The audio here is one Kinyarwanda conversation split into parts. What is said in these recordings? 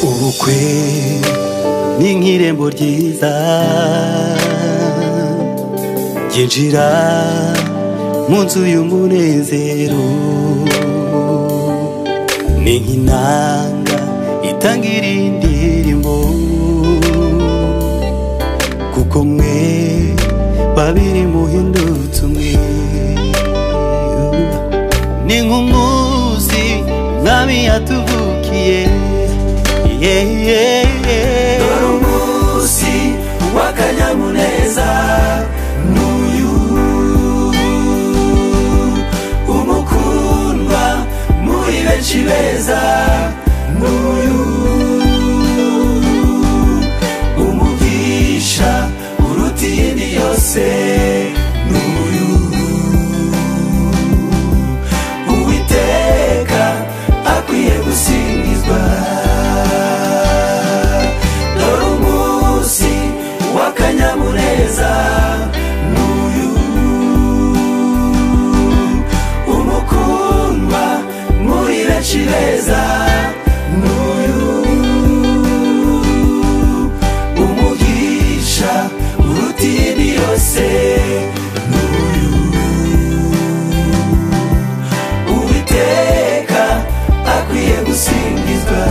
Ubukwe ni nk'irembo ryiza ryinjira mu nzu y'umunezero, ni nk'inanga itangira indirimbo, kuko mwe babiri muhindutse umwe. Ni nk'umunsi Mwami yatuvukiye, yeah, yeah, yeah. Dore umunsi w'akanyamuneza n'uyu, umukundwa muri benshi beza n'uyu, umugisha uruta iyindi yose n'uyu, Uwiteka akwiye gusingizwa. Dore umunsi w'akanyamuneza n'uyu, umukundwa muri benshi beza n'uyu, umugisha uruta iyindi yose n'uyu, Uwiteka akwiye gusingizwa.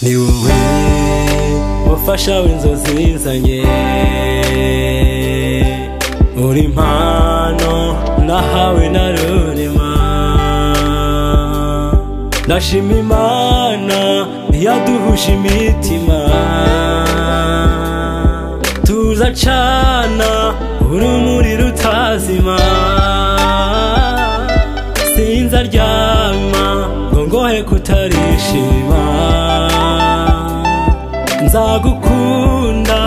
Ni wowe mufasha w'inzozi zanjye, uri impano nahawe na Rurema. Ndashima Imana ntiyaduhuje imitima, tuzacana urumuri rutazima. Sinzaryama ngo ngohe kutarishima, nzagukunda